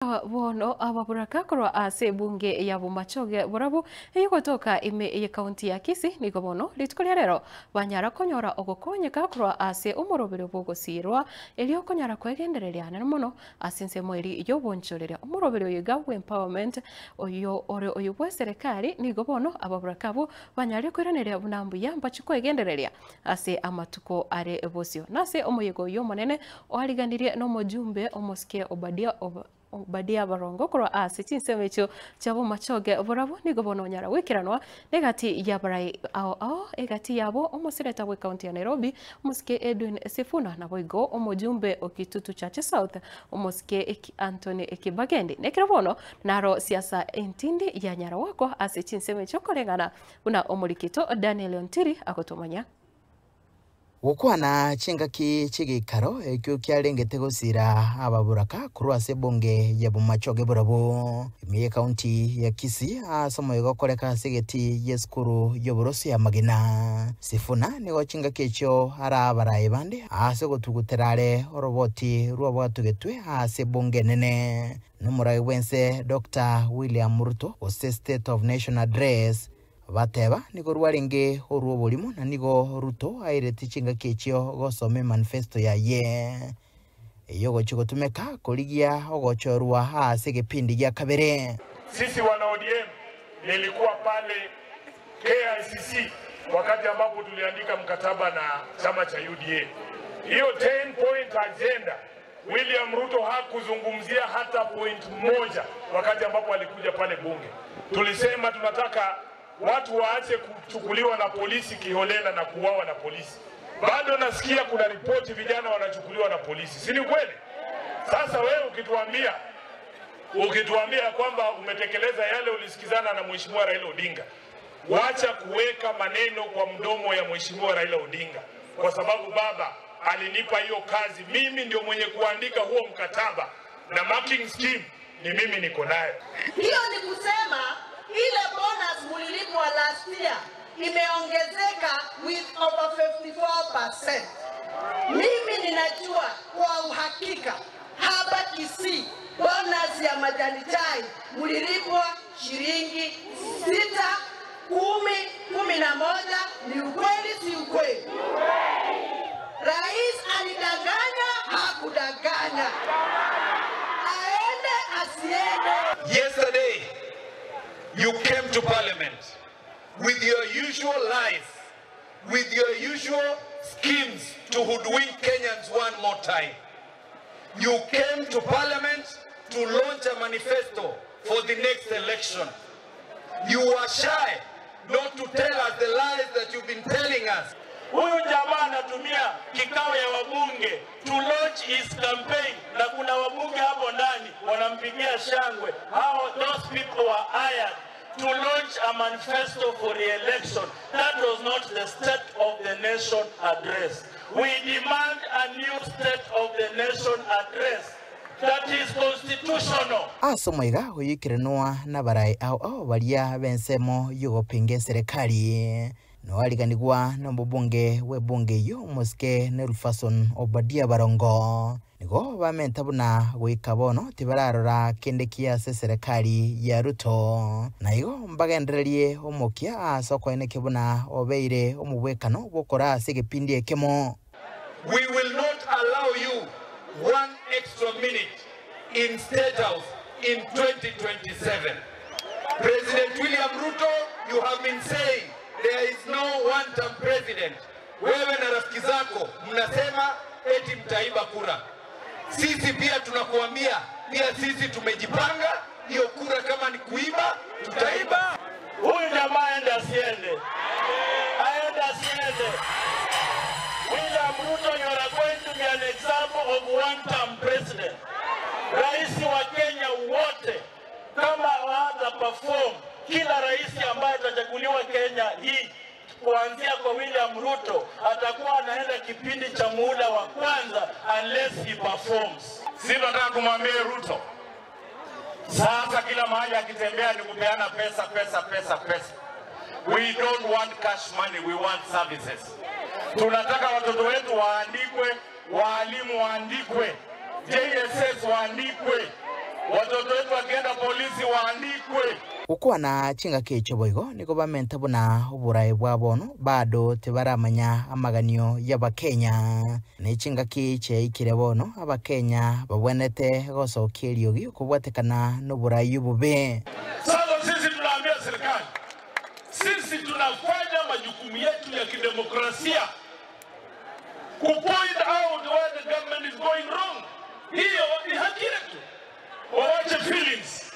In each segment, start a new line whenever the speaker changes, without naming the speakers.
Bono ababuraka korwa ase ebunge ya Bomachoge Borabu eyegotoka ime ye county ya Kisii nigo bono rituko ria rero banyara konyora ogokonyeka korwa ase omoroberio bw'ogosirwa erio okonyara kwegendereria anene mono ase ensemo eri y'obonchoreria. Omoroberio oyo iga bw'empowerment oyo ore oyo bwa eserekari nigo bono ababuraka abwo banyarire koiraneria buna mbuya mbachi kwegendereria ase amatuko are bosio. Nase omoyega oyio omonene oariganirie nomojumbe omosike Obadia Obadia Barongo korwa ase chinsemo echio chia Bomachoge Borabu nigo bono onyara goikeranwa negati y'abarai ao ao egati yabo omoseneta bw'ecounty ya Nairobi omosike Edwin Sifuna naboigo omojumbe o Kitutu Chache South omosike Anthony Kibagendi. Nekero bono naro siasa entindi yanyara goakwa ase chinsemo echio koreng'ana buna omorikito Daniel Ontiri agotomanya.
Gokwana chingaki chi'egeikaro ekio kiarengete gosiira ababoraka korwa ase ebunge ya Bomachoge Borabu, ime y'ekaunti ya Kisii ase omoyega okoreka ase egeti y'esukuru y'oboroso ya Magena. Sifuna nigo chingaki echio ara abaraai bande ase ogotugutera are oroboti rw'abwatogetwe ase ebunge enene nomoragi bw'ense Doctor William Ruto gose State of Nation Address. Bateba, Nigo rwarenge orw'oborimo, na nigo Ruto aireti chingaki echio gosoma emanifesto yaye ey'ogochia gotumeka korigia ogochorwa ase egepindi gia kabere.
Sisi wana ODM nilikuwa pale KICC wakati ambapo tuliandika mkataba na chama cha UDA. Hiyo 10 point agenda William Ruto hakuzungumzia hata point moja wakati ambapo alikuja pale bunge. Tulisema tunataka watu waache kuchukuliwa na polisi kiholela na kuuawa na polisi. Bado nasikia kuna ripoti vijana wanachukuliwa na polisi, si ni kweli? Sasa wewe ukituambia ukituambia kwamba umetekeleza yale ulisikizana na Mheshimiwa Raila Odinga, wacha kuweka maneno kwa mdomo ya Mheshimiwa Raila Odinga, kwa sababu baba alinipa hiyo kazi. Mimi ndio mwenye kuandika huo mkataba na marking scheme ni mimi niko nayo.
Hiyo ni kusema ile bonus mulilipwa last year imeongezeka with over 54%. Mimi ninajua kwa uhakika hapa Kisii bonus ya majani chai mulilipwa shilingi 6, 10, 11. Ni ukweli si ukweli? Rais alidanganya, hakudanganya? Aende asiende?
Yesterday, you came to parliament with your usual lies, with your usual schemes to hoodwink Kenyans one more time. You came to parliament to launch a manifesto for the next election. You were shy not to tell us the lies that you've been telling us.
Huyu jamaa anatumia kikao ya wabunge to launch his campaign, na kuna wabunge hapo ndani wanampigia shangwe. How those people were hired to launch a manifesto for re-election. That was not the State of the Nation address. We demand a new State of the Nation address that is constitutional.
Ase omoiga oyoikeranwa nabarai ao ao baria b'ensemo y'ogopinga eserekari, noariganigwa nomobunge bw'ebunge eyio omosike Nelfason Obadia Barongo. Nigo bamenta buna goika bono tibararora kende ki ase eserekari ya Ruto. Naigo mbagendererie omokia ase okoenekia buna obeire omobwekano bw'okora ase egepindi ekemo.
We will not allow you one extra minute in State House in 2027. President William Ruto, you have been saying there is no one-term president. Wewe na rafiki zako mnasema eti mtaiba kura. Sisi pia tunakuambia, pia sisi tumejipanga, hiyo kura kama ni kuiba, tutaiba.
Huyu jamaa aende asiende? Aende asiende? William Ruto, you are going to be an example of one-term president. Rais wa Kenya wote kama hata perform, kila rais ambaye atachaguliwa Kenya hii kuanzia kwa William Ruto atakuwa anaenda kipindi cha muhula wa kwanza unless he performs.
Sisi tunataka kumwambia Ruto sasa, kila mahali akitembea ni kupeana pesa, pesa, pesa, pesa. We don't want cash money, we want services. Tunataka watoto wetu waandikwe, waalimu waandikwe, JSS waandikwe. Watoto wetu wakienda polisi waandikwe.
Gokwana chingaki echio boigo nigo bamente buna oborae bwa bono bado tibaramanya amaganio y'Abakenya. Na chingaki chiaikire bono Abakenya babwenete gosokia eriogi okobwatekana na oborai obobe.
Sasa sisi tunaambia serikali, sisi tunafanya majukumu yetu ya kidemokrasia kupoint out where the government is going wrong. Hiyo ni haki yetu. Wawache feelings.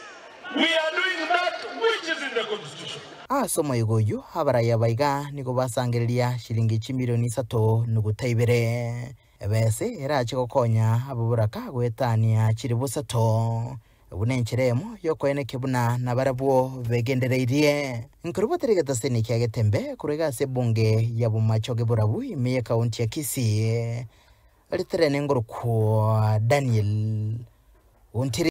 We are doing that which is in the constitution.
Ase omoigo oyio abaraya baiga nigo basangereria shilingi chimilioni isato nuguta ibere. Ebese erache gokonya ababoraka goetania chiri bosato. Buna enchera emo yokoeneke buna nabarabwo begendereirie. Nkorubotere getaseni kia Getembe korwa iga ase ebunge ya Bomachoge Borabu ime ye county ya Kisii. Riterene ngorokwa Daniel Ontiri.